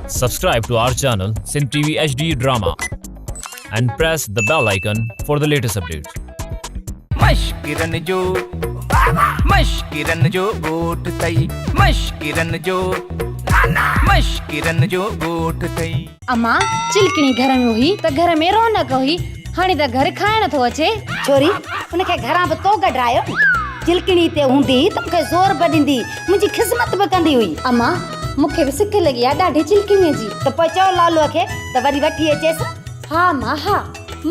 Subscribe to our channel Sindh TV HD Drama and press the bell icon for the latest updates. مشڪرن جو مشڪرن جو ڳوٺ ٿئي مشڪرن جو مشڪرن جو ڳوٺ ٿئي. امان، چلڪڻي گهر ۾ هئي ته گهر ۾ رونق هئي، هاڻي ته گهر کائڻ ٿو اچي. ڇوري، ان کي گهران به تو ڪڍرايو نه. چلڪڻي هتي هوندي هئي ته مون کي زور به ڏيندي، منهنجي خذمت به ڪندي هئي. امان، مون کي به سڪ لڳي آ ڏاڍي چلڪڻيء جي. ته پوء چئو لالوء کي ته وري وٺي اچيس. ها امان ها،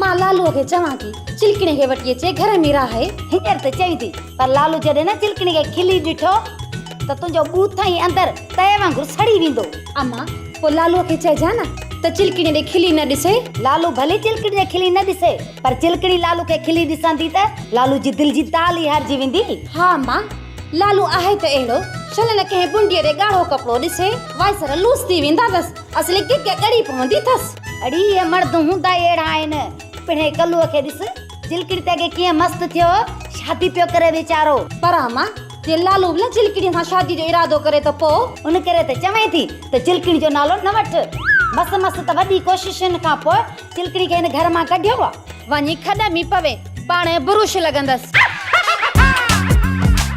مان لالوء کي چوان ٿي، چلڪڻي کي وٺي اچي گهر ۾ راهي. هينئر ته چئين ٿي، پر لالو جڏهن نه چلڪڻي کي کلي ڏٺو ته تنهنجو ٻوٿ ۽ اندر تئي وانگر سڙي ويندو. امان، پوء لالوء کي چئجان نه ته چلڪڻي ڏي کلي نه ڏسي. لالو ڀلي چلڪڻي ڏي کلي نه ڏسي، پر چلڪڻي لالو کي کلي ڏسندي ته لالو جي دل جي دال ئي هارجي ويندي. ها امان، لالو آهي ته اهڙو، شل نه ڪنهن بنڊيء ڏي ڳاڙهو ڪپڙو ڏسي، وائسر لوس ٿي ويندا اٿس، اصلي گگ ڳڙي پوندي اٿس. اڙي اهي مرد هوندا ئي اهڙا آهن. پڻهين ڪلوء کي ڏس، چلڪڻي تي اڳي ڪيئن مست ٿيو هو، شادي پيو ڪري ويچارو. پر امان، جي لالو به نه چلڪڻيء سان شاديء جو ارادو ڪري ته پوء؟ ان ڪري ته چوين ٿي ته چلڪڻي جو نالو نه وٺ. مس مس ته وڏي ڪوششن کان پوء چلڪڻي کي هن گهر مان ڪڍيو آ. وڃي کڏ ۾ پوي، پاڻهي برش لڳندس.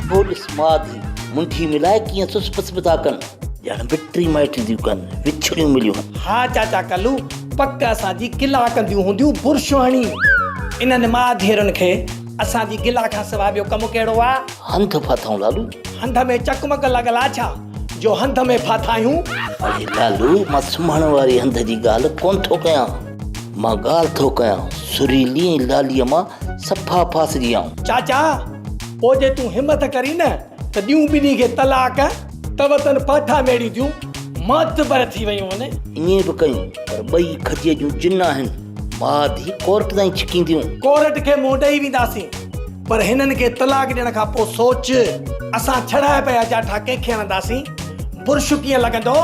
پوء ڏس ماء ڌيء منڍي ملائي ڪيئن سس پس به ٿا ڪن. ڄڻ مٽي مائٽي ٿيون ڪن، وڇڙيون مليون. ها چاچا ڪلو، پڪ اسان جي گلا ڪنديون هونديون برش هڻي. انهن ماء ڌيئرن کي اسان جي گلا کان سواء ٻيو ڪم ڪهڙو آ؟ هنڌ ڦاٿائون لالو. هنڌ ۾ چقمق لڳل آ ڇا جو هنڌ ۾ ڦاٿايون؟ اڙي لالو مان سمهڻ واري هنڌ جي ڳالهه ڪونه ٿو ڪيان. مان ڳالهه ٿو ڪيان سريلي ۽ لاليء مان صفا ڦاسجي آئون. چاچا پوء جي تون همٿ ڪرين نه ته ڏيون ٻنهي کي طلاق ته وتن پاٺا ميڙينديون معتبر ٿي ويون هن. ائين به ڪيون پر ٻئي کجيء جون جن آهن. ماء ڌيء ڪورٽ تائين ڇڪينديون. ڪورٽ کي منهن ڏئي وينداسين پر هنن کي طلاق ڏيڻ کان پوء سوچ اسان ڇڙائي پيا جاٺا ڪنهن کي هڻنداسين؟ برش ڪيئن لڳندو؟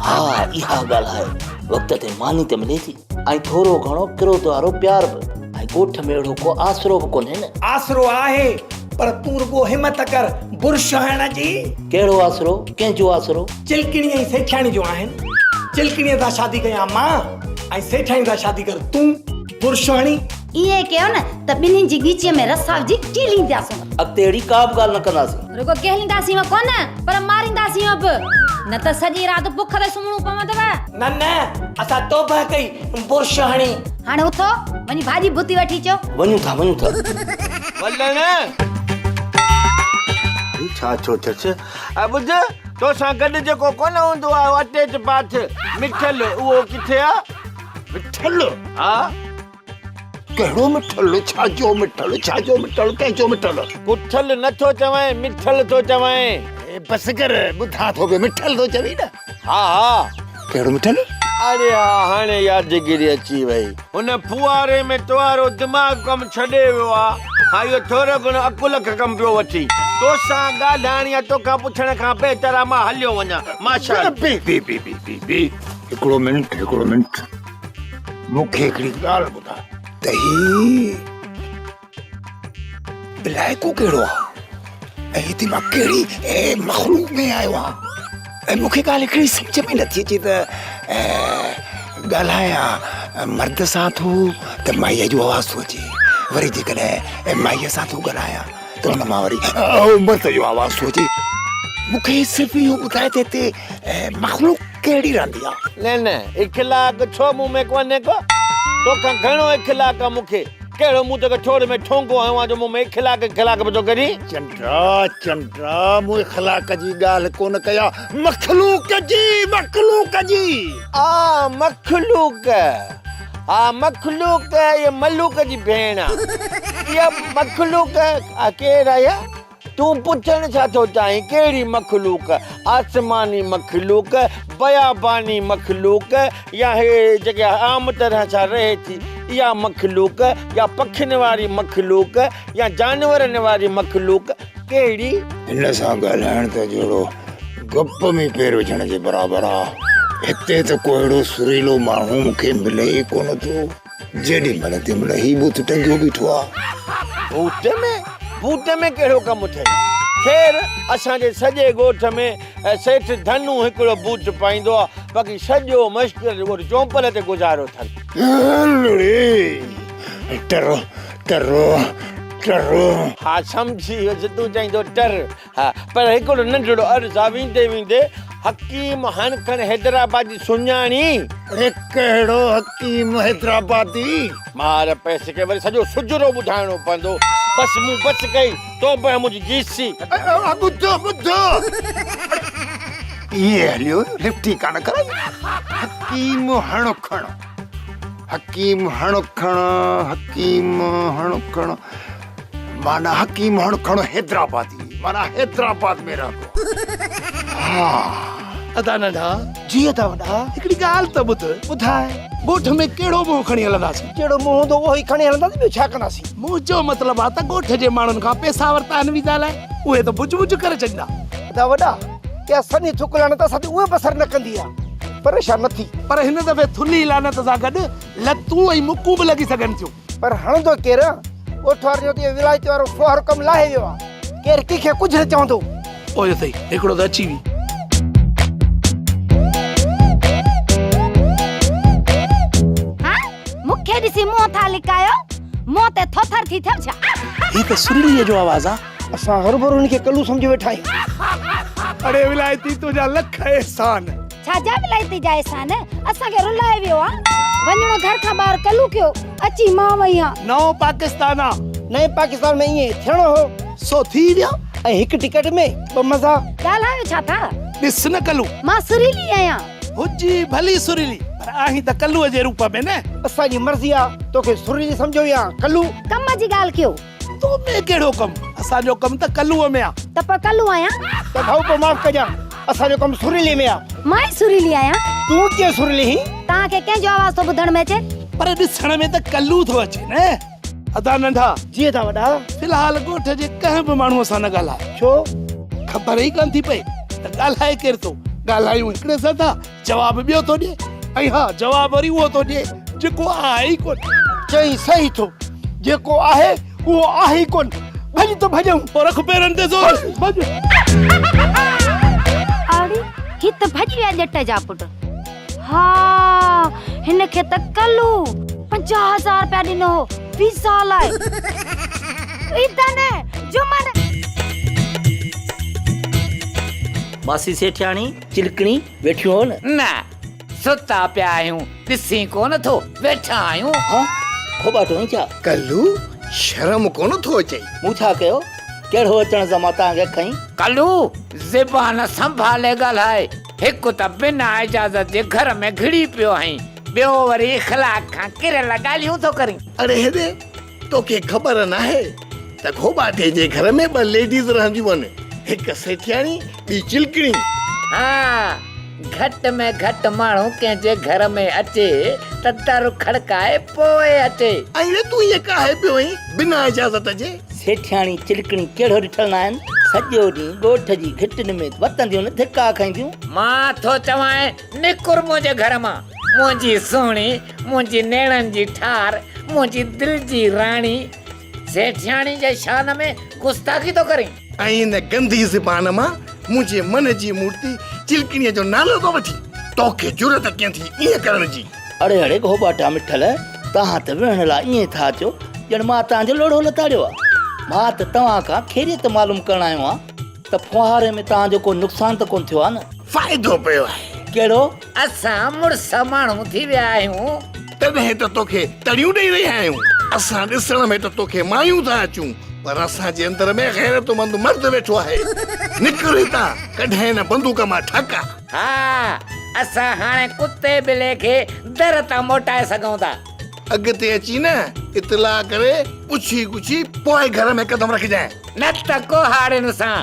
ها اها ڳالهه آهي وقت تي ماني ته ملي ٿي ۽ ٿورو گهڻو ڪروڌ وارو پيار به ۽ ڳوٺ ۾ اهڙو ڪو آسرو به ڪونهي نه. آسرو آهي پر تون رڳو همت ڪر برش هڻڻ جي. ڪهڙو آسرو؟ ڪنهن جو آسرو؟ چلڪڻي ۽ سيٺياڻي جو آهن. چلڪڻيء سان شادي ڪيان مان ۽ سيٺياڻي سان شادي ڪر تون. برش هڻي. ائين ڪيو نه ته ٻنهين جي ڳچيء ۾ رسا وجهي گهليندياسون. اڳتي اهڙي ڪا به ڳالهه نه ڪنداسين. رڳو گهلينداسين ڪونه پر مارينداسين به. نه ته سڄي رات بک تي سمهڻو پوندو. نه نه اسان توبهه ڪئي برش هڻي. هاڻي اٿو وڃي ڀاڄي ڀتي وٺي اچو. وڃون ٿا وڃون ٿا. ولڻ. هي ڇا ٿيو اٿس؟ ا ٻڌ، توسان گڏ جيڪو ڪونه هوندو آ اٽيچ پاٺ مٺل اهو ڪٿي آ؟ مٺل؟ ها. ڪهڙو مٺل؟ ڇا جو مٺل؟ ڇا جو مٺل؟ ڪنهن جو مٺل؟ ڪٺل نه ٿو چوين، مٺل ٿو چوين. اي بس ڪر، ٻڌان ٿو پيو، مٺل ٿو چوين نه؟ ها ها. ڪهڙو مٺل؟ اڙي ها هاڻي يادگيري اچي وئي. هن ڦوهاري ۾ توهارو دماغ ڪم ڇڏي ويو آ. ها اهو ٿورو گهڻو عقل کان ڪم پيو وٺي. توسان ڳالهائڻ يا توکان پڇڻ کان بهتر آ مان هليو وڃان. ماشاء. بي بي بي بي بي بي هڪڙو منٽ هڪڙو منٽ مون کي هڪڙي ڳالهه ٻڌاء ته هي علائقو ڪهڙو آ ۽ هتي مان ڪهڙي مخلوق ۾ آيو آهيان ۽ مون کي ڳالهه هڪڙي سمجهه ۾ نٿي اچي ته ڳالهايان مرد سان ٿو ته مائيء جو آواز ٿو اچي وري جيڪڏهن مائيء سان ٿو ڳالهايان ته ان مان وري مرد جو آواز ٿو اچي مون کي صرف اهو ٻڌائي ته هتي مخلوق ڪهڙي رهندي آ؟ نه نه اخلاق ڇو مون ۾ ڪونهي ڪو توکان گهڻو اخلاق آ مون کي ڪهڙو مون توکي ٺوڙ ۾ ٺونگو هنيو آ جو مون ۾ اخلاق اخلاق به ٿو ڪرين. چنڊا چنڊا مون اخلاق جي ڳالهه ڪونه ڪئي آ مخلوق جي مخلوق جي. آ مخلوق ها مخلوق اها ملوڪ جي ڀيڻ آ اها مخلوق آ ڪير آ اها؟ تون پڇڻ ڇا ٿو چاهين؟ ڪهڙي مخلوق؟ آسماني مخلوق، بياباني مخلوق يا هي جيڪي عام طرح سان رهي ٿي اها مخلوق يا پکين واري مخلوق يا جانورن واري مخلوق ڪهڙي؟ هن سان ڳالهائڻ ته جهڙو گپ ۾ پير وجهڻ جي برابر آ. هتي ته ڪو اهڙو سريلو ماڻهو مون کي ملي ئي ڪونه ٿو. جيڏي مهل تيڏي مهل هي بوت ٽنگيو بيٺو آ. بوت ۾ بوت ۾ ڪهڙو ڪم اٿئي؟ خير اسان جي سڄي ڳوٺ ۾ سيٺ ڌنو هڪڙو بوٽ پائيندو آ، باقي سڄو مشڪل جو ڳوٺ چونپل تي گذارو اٿن. لڙي ٽر ٽر ٽر. ها سمجهي ويس تون چئين ٿو ٽر. ها پر هڪڙو ننڍڙو عرض آ ويندي ويندي حڪيم هڻکڻ حيدرآبادي سڃاڻي. اڙي ڪهڙو حڪيم حيدرآبادي؟ مار پئسي کي وري سڄو سجرو ٻڌائڻو پوندو. بس مون بس ڪئي توبهه منهنجي گيسي. ٻڌ ٻڌ ائين هليو لفٽ ئي ڪانه ڪرائي. حڪيم هڻکڻ حڪيم هڻکڻ حڪيم هڻکڻ. معنيٰ حڪيم هڻ کڻ حيدرآبادي معنيٰ حيدرآباد ۾ رهندو ها. ادا ننڍا. جي ادا وڏا. هڪڙي ڳالهه ته ٻڌ. ٻڌاء. ڳوٺ ۾ ڪهڙو منهن کڻي هلنداسين؟ جهڙو منهن هوندو اهو ئي کڻي هلنداسين ٻيو ڇا ڪنداسين. منهنجو مطلب آ ته ڳوٺ جي ماڻهن کان پئسا ورتا آهن ويزا لاء اهي ته بج بج ڪري ڇڏيندا. ادا وڏا اها سنهي ٿڪ لعنت اسان تي اونئن به اثر نه ڪندي آ. پريشان نه ٿي. پر هن دفعي ٿلهي لعنت سان گڏ لتون ۽ مڪون به لڳي سگهن ٿيون. پر هڻندو ڪير؟ ڳوٺ وارن جو ته اهو ولايتي وارو ڦوهارو ڪم لاهي ويو آهي. ڪير ڪنهن کي ڪجهه نه چوندو. پوء اٿئي هڪڙو ته اچي وي. ها مون کي ڏسي منهن ٿا لڪايو؟ منهن تي ٿوٿر ٿي ٿيو ڇا؟ هي ته سرليء جو آواز آ. اسان هروڀرو هن کي ڪلو سمجهي ويٺا آهيون. اڙي ولايتي تنهنجا لک احسان. ڇا جا ولايتي جا احسان، اسان کي رلائي ويو آ. وڃڻو گهر کان ٻاهر ڪلو ڪيو، اچي مان وئي هان. نئون پاڪستان آ. نئين پاڪستان ۾ ائين ٿيڻو هو. سو ٿي ويو. ۽ هڪ ٽڪيٽ ۾ ٻه مزا. ڳالهايو ڇا ٿا؟ ڏس نه ڪلو. مان سريلي آهيان. هجي ڀلي سريلي، پر آهين ته ڪلوء جي روپ ۾ نه. اسان جي مرضي آ، توکي سريلي سمجهون يا ڪلو. ڪم جي ڳالهه ڪيو. تو ۾ ڪهڙو ڪم؟ اسان جو ڪم ته ڪلوء ۾ آ. ته پوء ڪلو آهيان. ته ڀائو پوء معاف ڪجان، اسان جو ڪم سريلي ۾ آ. مان ئي سريلي آهيان. تون ڪيئن سريلي هين؟ توهان کي ڪنهن جو آواز ٿو ٻڌڻ ۾ اچي؟ پر ڏسڻ ۾ ته ڪلو ٿو اچي نه. ادا ننڍا. جي ادا وڏا. في الحال ڳوٺ جي ڪنهن به ماڻهوء سان نه ڳالهاء. ڇو؟ خبر ئي ڪانه ٿي پئي ته ڳالهائي ڪير ٿو. ڳالهايون هڪڙي سان ٿا، جواب ٻيو ٿو ڏئي ۽ ها جواب وري اهو ٿو ڏئي جيڪو آهي ئي ڪونه. چئين صحيح ٿو، جيڪو آهي اهو آهي ئي ڪونه. ڀڄ ته ڀڄون. پوء رک پيرن تي زور، ڀڄ. آڙي، هي ته ڀڄي ويا ڄٽ جا پٽ. ها، هن کي ته ڪلو 50,000 رپيا ڏنو هو ويزا لاء. عيدن، جمن. ماسي سيٺياڻي، چلڪڻي، ويٺيون هو نه؟ نه، ستا پيا آهيون، ڏسين ڪونه ٿو، ويٺا آهيون. ها، کوٻاٽو ۽ ڇا؟ ڪلو، شرم ڪونه ٿو اچئي؟ مون ڇا ڪيو؟ ڪهڙو اچڻ سان مان توهان کي کنئي؟ ڪلو، زبان سنڀالي ڳالهاء، هڪ ته بنا اجازت جي گهر ۾ گهڙي پيو آهين، ٻيو وري اخلاق کان ڪريل ڳالهيون ٿو ڪرين. اڙي هيڏي، توکي خبر ناهي ته گهوٻاٽي جي گهر ۾ ٻه ليڊيز رهنديون آهن، هڪ سيٺياڻي ٻي چلڪڻي. ها، گهٽ ۾ گهٽ ماڻهو ڪنهن جي گهر ۾ اچي ته در کڙڪائي پوء اچي. ۽ ري تون ائين ڪاهي پيو آهين بنا اجازت جي؟ سيٺياڻي چلڪڻي ڪهڙو ڏٺل ناهن، سڄو ڏينهن ڳوٺ جي گهٽين ۾ وتنديون نه ڌڪا کائينديون. مان ٿو چوانء نڪر منهنجي گهر مان، منهنجي سهڻي، منهنجي نيڻن جي ٺار، منهنجي دل جي راڻي، سيٺياڻي جي شان ۾ گستاخي ٿو ڪرين. ۽ ان گندي زبان مان منهنجي من جي مورتي چلڪڻيء جو نالو ٿو وٺين، توکي جرئت ڪيئن ٿي ائين ڪرڻ جي؟ اڙي اڙي گهوٻاٽا مٺل، توهان ته ويهڻ لاء ائين ٿا اچو ڄڻ مان توهان جو لوڙهو لتاڙيو آ. مان ته توهان کان خيريت معلوم ڪرڻ آيو آهيان ته ڦوهاري ۾ توهان جو ڪو نقصان ته ڪونه ٿيو آ نه؟ فائدو پيو آهي. ڪهڙو؟ اسان مڙس ماڻهو ٿي ويا آهيون. تڏهن ته توکي تڙيون ڏئي رهيا آهيون. اسان ڏسڻ ۾ ته توکي مايون ٿا اچون، پر اسان جي اندر ۾ غيرتمند مرد ويٺو آهي. نڪر هتان، ڪڍين نه بندوق مان ٺاڪا. ها، اسان هاڻي ڪتي ٻلي کي در تان موٽائي سگهون ٿا. اڳتي اچي نه اطلاع ڪري پڇي ڳڇي پوء گهر ۾ قدم رکجانء. نه ته ڪهاڙين سان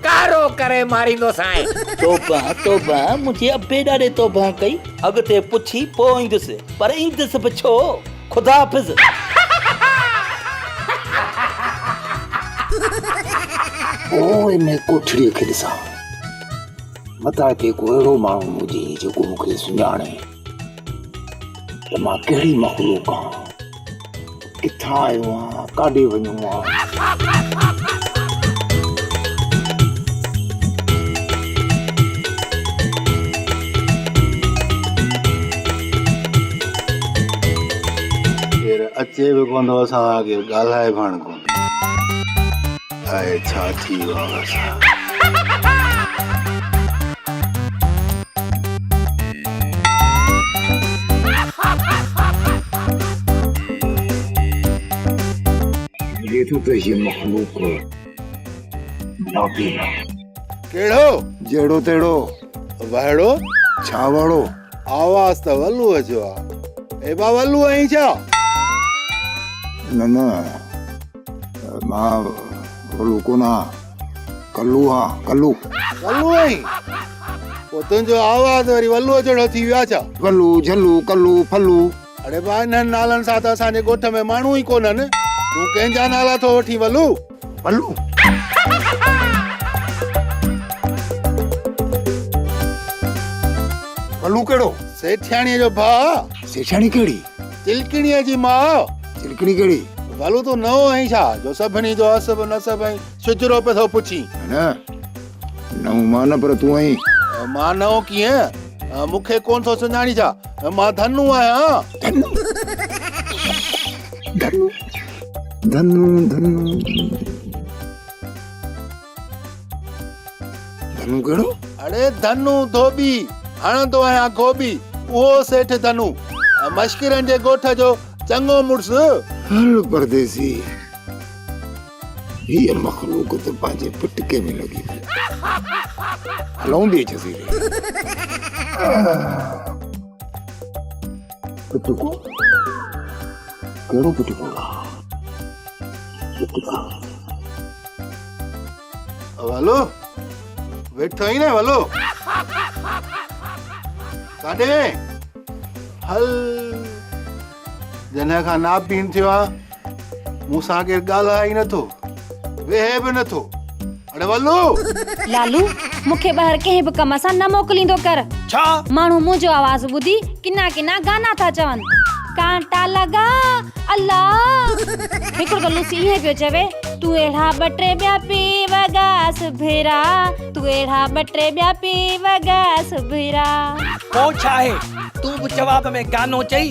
ڪارو ڪري ماريندوسانء. توبهه توبهه منهنجي ابي ڏاڏي توبهه ڪئي. اڳتي پڇي پوء ايندس پر ايندس به ڇو؟ خدا حافظ. پوء ان ڪوٺڙيء کي ڏسان. متان هتي ڪو اهڙو ماڻهو هجي جيڪو مون کي سڃاڻي. ته مان ڪهڙي مخلوق آهيان، ڪٿان آيو آهيان، ڪاڏي وڃڻو آهي. اچي به ڪونه ٿو اسان سان ڪير ڳالهائي به هاڻ ڪونه ٿو. الائي ڇا ٿي ويو آهي هن سان. لڳي ٿو ته هيء مخلوق نابين آهي. ڪهڙو؟ جهڙو تهڙو. وهڙو؟ ڇا وهڙو؟ آواز ته ولوء جو آ. اي با ولو آهين ڇا؟ نه نه مان ولو ڪونه آهيان، ڪلو آهيان، ڪلو. ڪلو آهين؟ پوء تنهنجو آواز وري ولوء جهڙو ٿي ويو آ ڇا؟ ولو، جهلو، ڪلو، ڦلو. اڙي با انهن نالن سان ته اسان جي ڳوٺ ۾ ماڻهو ئي ڪونهن، تون ڪنهن جا نالا ٿو وٺين ولو؟ ولو. ولو ڪهڙو؟ سيٺياڻيء جو ڀاء. سيٺياڻي ڪهڙي؟ چلڪڻيء جي ماء. چلڪڻي ڪهڙي؟ ولو تون نئون آهين ڇا جو سڀني جو حسب نسب ۽ شجرو پيو ٿو پڇين؟ نه نئون مان نه پر تون آهين. مان نئون ڪيئن؟ مون کي ڪونه ٿو سڃاڻين ڇا؟ مان ڌنو آهيان. ڌنو ڌنو ڌنو ڌنو ڌنو ڪهڙو؟ اڙي ڌنو ڌوٻي، هڻندو آهيان گوٻي، اهو سيٺ ڌنو، مشڪرن جي ڳوٺ جو چڱو مڙس. هل پرديسي، هيء مخلوق ته پنهنجي پٽڪي ۾ لڳي پئي. هلون ٻئي جزيري. پٽڪو؟ ڪهڙو پٽڪو؟ پٽڪا. ولو، ويٺو آهين نه ولو؟ ڪاڏي؟ هل. جنھن کان نابين ٿيو آ، مون سان ڪير ڳالهائي ئي نٿو، ويهي به نٿو. اڙي ولو! لالو، مون کي ٻاهر ڪنهن به ڪم سان نه موڪليندو ڪر. ڇا؟ ماڻهو منهنجو آواز ٻڌي ڪنا ڪنا گانا ٿا چون. ڪانٽا لڳا، الله! هڪڙو ته لوسي ائين پيو چوي، تون اهڙا ٻه ٽي ٻيا پي وڳا سڀرا، تون اهڙا ٻه ٽي ٻيا پي وڳا سڀرا. پوء ڇا آهي، تون به جواب ۾ گانو چئي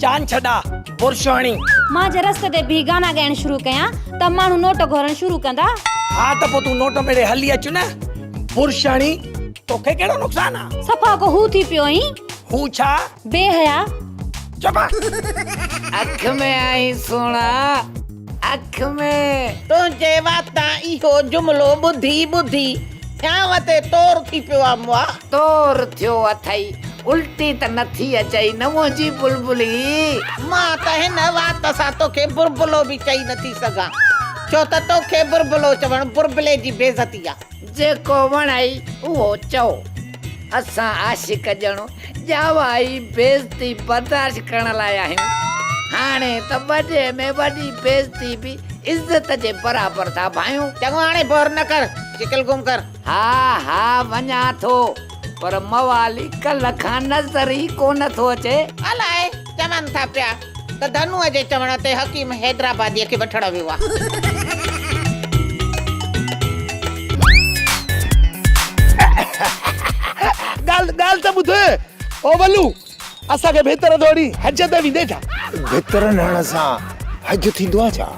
جان ڇڏا، برش هڻي. مان جي رستي تي بيهي گانا ڳائڻ شروع ڪيان ته ماڻهو نوٽ گهورڻ شروع ڪندا. ها ته پوء تون نوٽ ميڙي هلي اچ نه، برش هڻي، توکي ڪهڙو نقصان آ؟ صفا ڪو هو ٿي پيو آهين. هو ڇا؟ بي حيا. چپ. اک ۾ آهين سهڻا، اک ۾. تنهنجي واتان اهو جملو ٻڌي ٻڌي ٿيانء تي تور ٿي پيو آ مئا. تور ٿيو اٿئي، الٽي ته نه ٿي اچئي نه منهنجي بلبلي. مان ته هن وات سان توکي بربلو به چئي نه ٿي سگهان، ڇو ته توکي بربلو چوڻ بربلي جي بيعزتي آ. جيڪو وڻئي اهو چئو. اسان عاشق ڄڻ ڄاوا ئي بيعزتي برداشت ڪرڻ لاء آهيون. هاڻي ته وڏي ۾ وڏي بيعزتي به عزت جي برابر ٿا ڀانيون. چڱو هاڻي بور نه ڪر، شڪل گم ڪر. ها ها وڃان ٿو، پر موالي ڪلهه کان نظر ئي ڪونه ٿو اچي. الائي چون ٿا پيا ته ڌنوء جي چوڻ تي حڪيم حيدرآباديء کي وٺڻ ويو آ. ڳالهه ڳالهه ته ٻڌ او ولو، اسان کي ڀتر ٿو هڻي حج تي ويندين ڇا؟ ڀترن هڻڻ سان حج ٿيندو آ ڇا؟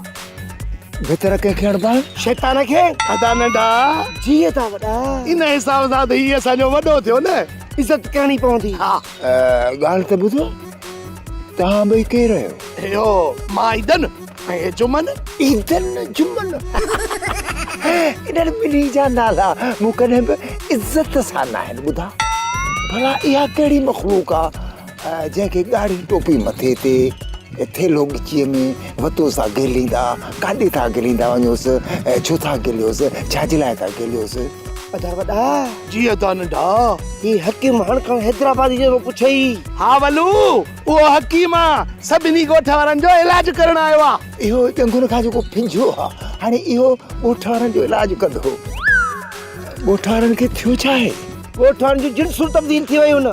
ڀتر ڪنهن کي هڻبا آهن؟ شيطان کي. ادا ننڍا. جي ادا وڏا. ان حساب سان ته هي اسان جو وڏو ٿيو نه. عزت ڪرڻي پوندي. ها. ڳالهه ته ٻڌو، توهان ٻئي ڪير آهيو؟ اهو مان عيدن ۽ هي جمن. عيدن جمن؟ انهن ٻنهي جا نالا مون ڪڏهن به عزت سان ناهن ٻڌا. ڀلا اها ڪهڙي مخلوق آ جنهن کي ڳاڙهي ٽوپي مٿي تي، ٿيلهو ڳچيء ۾ وتو سا گهليندا، ڪاڏي ٿا گهليندا وڃوس، ڇو ٿا گهليوس، ڇا جي لاء ٿا گهليوس؟ ادا وڏا. جي ادا ننڍا. هي حڪيم هڻ کڻ حيدرآبادي جو ٿو پڇئي. ها ولو، اهو حڪيم آ، سڀني ڳوٺ وارن جو علاج ڪرڻ آيو آ. اهو ڄنگهن کان جيڪو ڦنجهيو آ، هاڻي اهو ڳوٺ وارن جو علاج ڪندو. ڳوٺ وارن کي ٿيو ڇا آهي؟ ڳوٺ وارن جون جنسون تبديل ٿي ويون.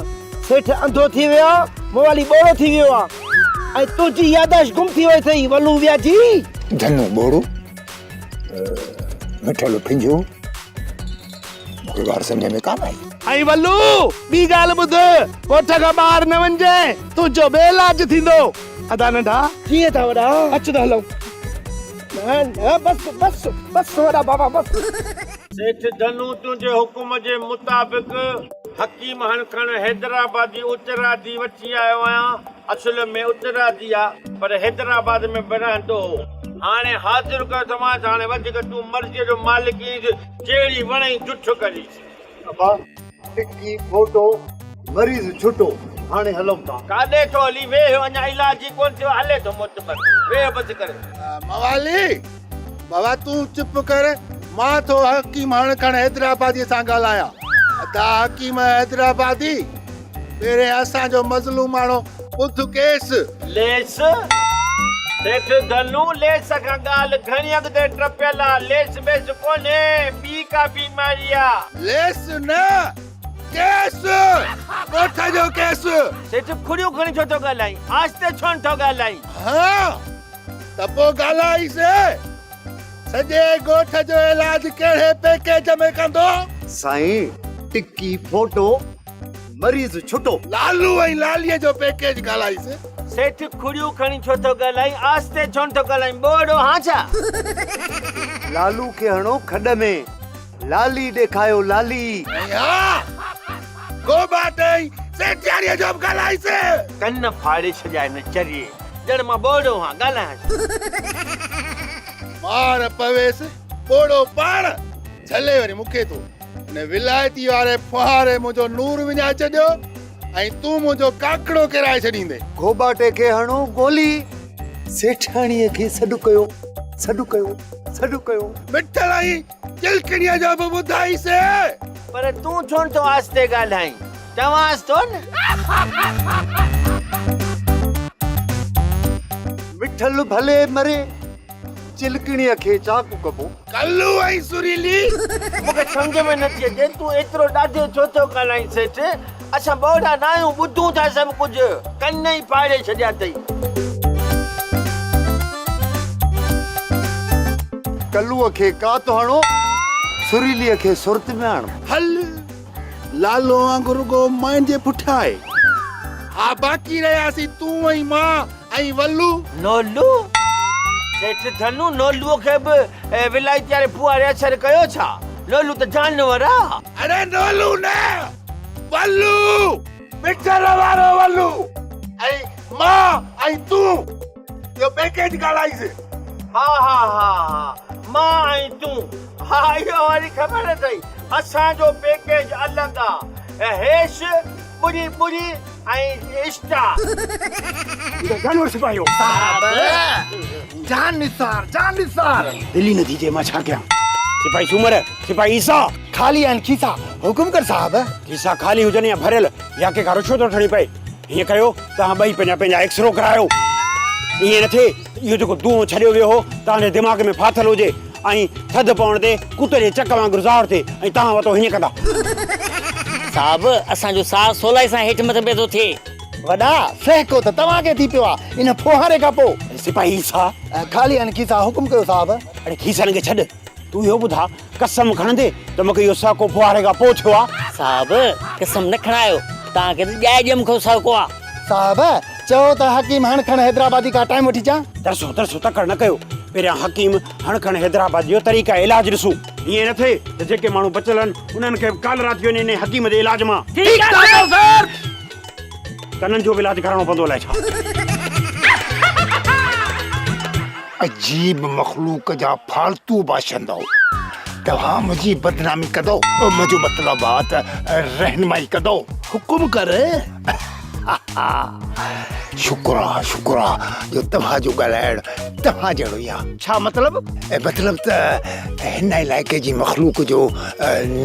سيٺ انڌو ٿي ويو آ، موالي ٻوڙو ٿي ويو آ ۽ تنهنجي ياداشت گم ٿي وئي اٿئي ولو وياجي. ڌنو ٻوڙو، مٺل ڦنجهو، مون کي ڳالهه سمجهه ۾ ڪانه آئي. ۽ ولو، ٻي ڳالهه ٻڌ، ڳوٺ کان ٻاهر نه وڃجانء، تنهنجو به علاج ٿيندو. ادا ننڍا. ڪيئن ٿا وڏا؟ اچ ته هلون. نه نه بس بس بس وڏا بابا بس. سيٺ ڌنو تنهنجي حڪم جي مطابق حڪيم هڻکڻ حيدرآبادي اترادي وٺي آيو آهيان. اصل ۾ اترادي آ پر حيدرآباد ۾ به رهندو هو. هاڻي حاضر ڪيو اٿمانس، هاڻي وڌيڪ تون مرضيء جو مالڪ اينس، جهڙي وڻئي جٺ ڪريس. ابا ٽڪي ڦوٽو مريض ڇٽو هاڻي هلون ٿا. ڪاڏي ٿو هلين ويهه اڃا علاج ئي ڪونه ٿيو آ هلي ٿو معتبر ويهه بس ڪري. موالي بابا تون چپ ڪر مان ٿو حڪيم هڻ کڻ حيدرآبادي سان ڳالهايان. ادا حڪيم حيدرآبادي پهرين اسان جو مظلوماڻو ٻڌ ڪيس. ليس، سيٺ ڌنو، ليس کان ڳالهه گهڻي اڳتي ٽپيل آ، ليس ٻيس ڪونهي، ٻي ڪا بيماري آ. ليس نه، ڪيس، ڳوٺ جو ڪيس. سيٺ کڙيون کڻي ڇو ٿو ڳالهائين، آهستي ڇو نه ٿو ڳالهائين؟ ها ته پوء ڳالهائيس، سڄي ڳوٺ جو علاج ڪهڙي پيڪيج ۾ ڪندو؟ سائين ٽڪي ڦوٽو. مريض ڇٽو. لالو ۽ لاليء جو پيڪيج ڳالهائيس. سيٺ کڙيون کڻي ڇو ٿو ڳالهائين، آهستي ڇو نه ٿو ڳالهائين، ٻوڙو هان ڇا؟ لالو کي هڻو کڏ ۾، لالي ڏيکايو لالي. ۽ ها گوباٽ ۽ سيٺياڻيء جو به ڳالهائيس. ڪن ڦاڙي ڇڏيا هن چريي، ڄڻ مان ٻوڙو هان، ڳالهايانس. مار پويس، ٻوڙو پاڻ، جهلي وري مون کي ٿو. ان ولايتي واري ڦوهاري منهنجو نور وڃائي ڇڏيو ۽ تون منهنجو ڪاڪڙو ڪيرائي ڇڏيندين. گهوٻاٽي کي هڻو گولي. سيٺياڻيء کي سڏ ڪيو، سڏ ڪيو، سڏ ڪيو. مٺل ۽ چلڪڻيء جو به ٻڌائيس. پر تون ڇو نه ٿو آهستي ڳالهائين؟ چوانس ٿو نه. مٺل ڀلي مري. چلڪڻيء کي چاڪ ڪبو. ڪلو ۽ سريلي. مون کي سمجهه ۾ نٿي اچي تون ايترو ڏاڍو ڇو ٿو ڳالهائين سيٺ؟ اسان ٻوڙا ناهيون ٻڌون ٿا سڀ ڪجهه. ڪن ئي ڦاڙي ڇڏيا اٿئي. ڪلوء کي ڪات هڻو، سريليء کي سرت ۾ آڻو. هل، لالو وانگر رڳو مانجي پٺيان آهي. ها باقي رهياسين تون ۽ مان ۽ ولو. نولو؟ سيٺ ڌنو نولوء کي به ولايتي واري ڦوهاري اثر ڪيو ڇا؟ نولو ته جانور آ. اڙي نولو نه، ولو، پڪچر وارو ولو ۽ مان ۽ تون اهو پيڪيج ڳالهائيس. ها ها ها ها مان ۽ تون ها اهو وري خبر اٿئي اسان جو پيڪيج الڳ آ هيش ٻڙي ٻڙي ۽ اسٽار. جانور سپاهيو. صاحب جان نثار جان نثار. دل ئي نٿي چئي مان ڇا ڪيان. سپاهي سومر، سپاهي عيسيٰ. خالي آهن کيسا، حڪم ڪر صاحب. کيسا خالي هجن يا ڀريل يا ڪنهن کان رشوت وٺڻي پئي. هيئن ڪيو توهان ٻئي پنهنجا پنهنجا ايڪسرو ڪرايو. ائين نه ٿئي ته اهو جيڪو دونهون ڇڏيو ويو هو توهان جي دماغ ۾ ڦاٿل هجي ۽ ٿڌ پوڻ تي ڪتي جي چڪ وانگر ظاهر ٿئي ۽ توهان وتو هيئن ڪندا. صاحب اسان جو ساهه سولائي سان هيٺ مٿي پئي ٿو ٿئي. وڏا، سهڪو ته توهان کي ٿي پيو آ ان ڦوهاري کان پوء. سپاهي عيسيٰ. خالي آهن کيسا، حڪم ڪيو صاحب. اڙي کيسن کي ڇڏ، تون اهو ٻڌاء قسم کڻندي ته مون کي اهو سهڪو ڦوهاري کان پوء ٿيو آ؟ صاحب قسم نه کڻايو، توهان کي ته ڄائي ڄم کان سهڪو آ. صاحب چئو ته حڪيم هڻ کڻ حيدرآبادي کان ٽائيم وٺي اچان. ترسو ترسو تڪڙ نه ڪيو، پهريان حڪيم هڻ کڻ حيدرآبادي جو طريقه علاج ڏسون. ائين نه ٿئي ته جيڪي ماڻهو بچيل آهن انهن کي به ڪالرا ٿي وڃي انهي حڪيم جي علاج مان. ٺيڪ ٿا چئو سر. ڪنن جو به علاج ڪرائڻو پوندو الائي ڇا. عجيب مخلوق جا فالتو باشندؤ توهان منهنجي بدنامي ڪندؤ منهنجو مطلب آ ته رهنمائي ڪندؤ. حڪم ڪر. شڪر آ شڪر آ جو توهان جو ڳالهائڻ توهان جهڙو ئي آ. ڇا مطلب؟ مطلب ته هن علائقي جي مخلوق جو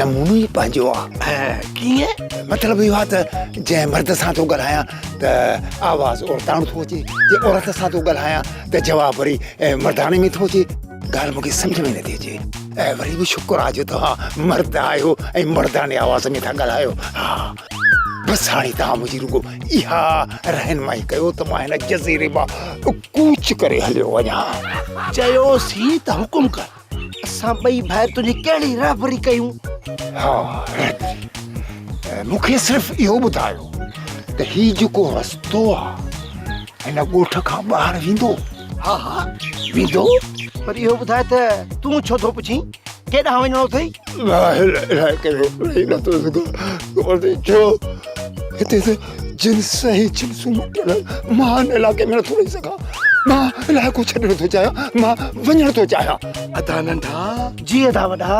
نمونو ئي پنهنجو آ. ڪيئن؟ مطلب اهو آ ته جنهن مرد سان ٿو ڳالهايان ته آواز عورتاڻو ٿو اچي، جي عورت سان ٿو ڳالهايان ته جواب وري مرداڻي ۾ ٿو اچي. ڳالهه مون کي سمجهه ۾ نٿي اچي. ۽ وري به شڪر آ جو توهان مرد آهيو ۽ مرداڻي آواز ۾ ٿا ڳالهايو. ها بس هاڻي توهان منهنجي رڳو اها رهنمائي ڪيو ته مان هن جزيري مان ڪوچ ڪري هليو وڃان. چيوسين ته حڪم ڪر. اسان ٻئي ڀائر تنهنجي ڪهڙي رهبري ڪيون؟ ها رهبري. مون کي صرف اهو ٻڌايو ته هي جيڪو رستو آ. هن ڳوٺ کان ٻاهر ويندو؟ ها ها ويندو. پر اهو ٻڌاء ته تون ڇو ٿو پڇين؟ ڪيڏانهن وڃڻو اٿئي؟ مان هن علائقي ۾ رهي نٿو سگهان. خبر اٿئي ڇو؟ هتي ته جنس ۽ جنسون مٽيل آهن. مان هن علائقي ۾ نٿو رهي سگهان. مان علائقو ڇڏڻ ٿو چاهيان. مان وڃڻ ٿو چاهيان. ادا ننڍا. جي ادا وڏا.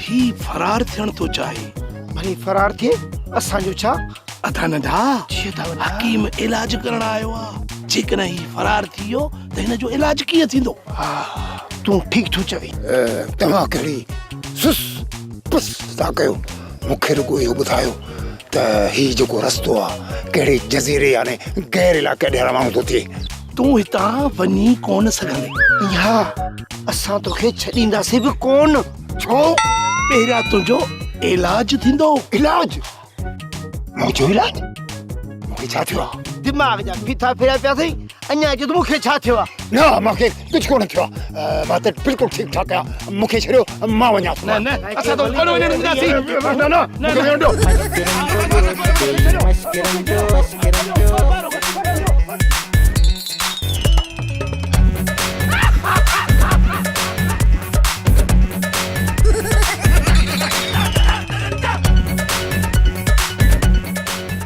هي فرار ٿيڻ ٿو چاهي. ڀلي فرار ٿئي، اسان جو ڇا؟ ادا ننڍا. جي ادا وڏا. حڪيم علاج ڪرڻ آيو آ. جيڪڏهن هي فرار ٿي ويو ته هن جو علاج ڪيئن ٿيندو؟ ها تون ٺيڪ ٿو چوين. توهان ڪهڙي سس پس ٿا ڪيو؟ مون کي رڳو اهو ٻڌايو ته هي جيڪو رستو آ ڪهڙي جزيري يعني غير علائقي ڏي روانو ٿو ٿئي؟ تون هتان وڃي ڪونه سگهندين. ها اسان توکي ڇڏينداسين به ڪونه. ڇو؟ پهريان تنهنجو علاج ٿيندو. علاج؟ منهنجو علاج؟ مون کي ڇا ٿيو آ؟ دماغ جا ڦيٿا ڦيريا پيا اٿئي، اڃا چئي ٿو مون کي ڇا ٿيو آ؟ نه مون کي ڪجهه ڪونه ٿيو آ، مان ته بلڪل ٺيڪ ٺاڪ آهيان، مون کي ڇڏيو مان وڃان ٿو. نه نه اسان توکي ڪونه وڃڻ ڏينداسين. نه نه مون کي وڃڻ ڏيو.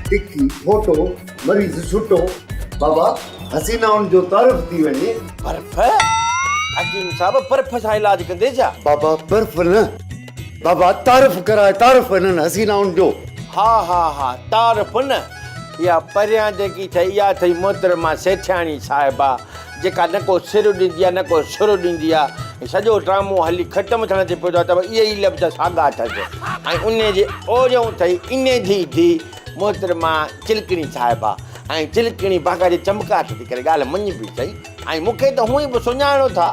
ٽڪي ڦوٽو مريض ڇٽو بابا حسينائن جو تعارف ٿي وڃي. برف؟ حڪيم صاحب برف سان علاج ڪندي ڇا؟ بابا برف نه بابا تعارف ڪراء تعارف هنن حسينائن جو. ها ها ها تعارف نه اها پريان جيڪي ٿئي اها ٿئي محترمه سيٺياڻي صاحبه جيڪا نه ڪو سر ڏيندي آ نه ڪو سر ڏيندي آ ۽ سڄو ڊرامو هلي ختم ٿيڻ تي پهتو آ ته به اهي ئي لفظ ساڳا اٿس ۽ انهي جي اوريون اٿئي انهي جي ڌيء محترمه چلڪڻي صاحبه ۽ چلڪڻي باقاعدي چمڪاٽ ٿي ڪري ڳالهه مڃبي سهي ۽ مون کي ته هونئن به سڃاڻو ٿا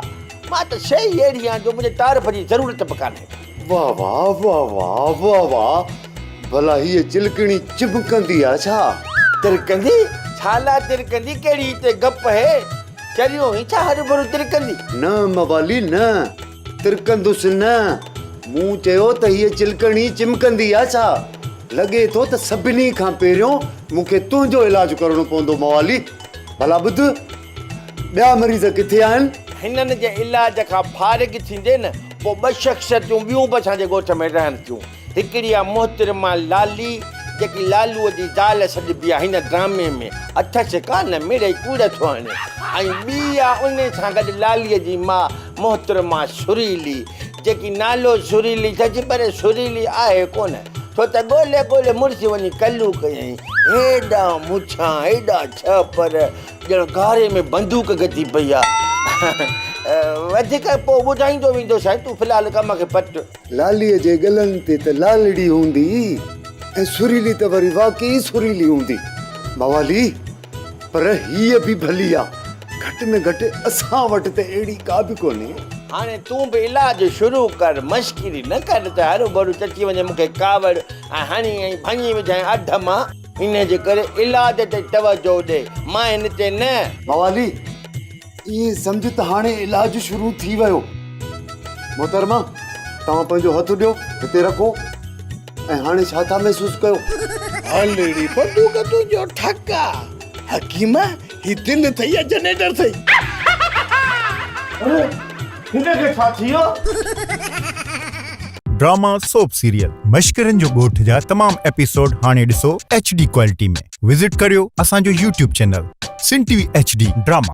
مان ته شيء ئي اهڙي آهيان جو منهنجي تعارف جي ضرورت به ڪانهي. واه واه واه واه واه واه ڀلا هيء چلڪڻي چمڪندي آ ڇا؟ ترڪندي؟ ڇا لاء ترڪندي؟ ڪهڙي هتي گپ هي؟ چريو هين ڇا هروڀرو ترڪندي؟ نه موالي نه، ترڪندس نه. مون چيو ته هيء چلڪڻي چمڪندي آ ڇا؟ لڳي ٿو ته سڀني کان پهريون مون کي تنهنجو علاج ڪرڻو پوندو موالي. ڀلا ٻڌ، ٻيا مريض ڪٿي آهن؟ هنن جي علاج کان فارغ ٿيندي نه پوء ٻه شخصيتون ٻيون به اسان جي ڳوٺ ۾ رهن ٿيون. هڪڙي آ محترمه لالي، جيڪي لالوء جي زال سڏبي آ هن ڊرامي ۾ اٿس ڪا نه مڙئي ڪوڙ ٿو هڻي ۽ ٻي آ انهي سان گڏ لاليء جي ماء محترمه سريلي، جيڪي نالو سريلي اٿس پر سريلي آهي ڪونه، ڇو ته ڳولي ڳولي مڙس وڃي ڪلو ڪيائين. هيڏا مڇان، هيڏا ڇهپر، ڄڻ گاري ۾ بندوق گٿي پئي آ. وڌيڪ پوء ٻڌائيندو ويندوسانء، تون في الحال ڪم کي پٽ. لاليء جي ڳلن تي ته لالڙي هوندي ۽ سريلي ته وري واقعي سريلي هوندي. موالي! پر هيء به ڀلي آ. گهٽ ۾ گهٽ اسان وٽ ته اهڙي ڪا به ڪونهي. هاڻي تون به علاج شروع ڪر، مشڪري نه ڪر ته هروڀرو چچي وڃي مون کي ڪاوڙ ۽ هڻي ۽ ڀڃي وجهانء اڌ مان. انهيء جي ڪري علاج تي توجهه ڏي، مان هن تي نه. موالي! ائين سمجهه ته هاڻي علاج شروع ٿي ويو. محترمه، توهان پنهنجو هٿ ڏيو، هتي رکو ۽ هاڻي ڇا ٿا محسوس ڪيو؟ هلڙي بندوق تنهنجو ٺڪ آ. حڪيم، هي دل اٿئي يا جنريٽر اٿئي؟ اڙي هن کي ڇا ٿي ويو؟ ڊراما سوپ سيريل مشڪرن جو ڳوٺ جا تمام ايپيسوڊ هاڻي ڏسو ايڇ ڊي ڪوالٽي ۾ وزٽ ڪريو اسان جو YouTube channel Sindh T V H D drama.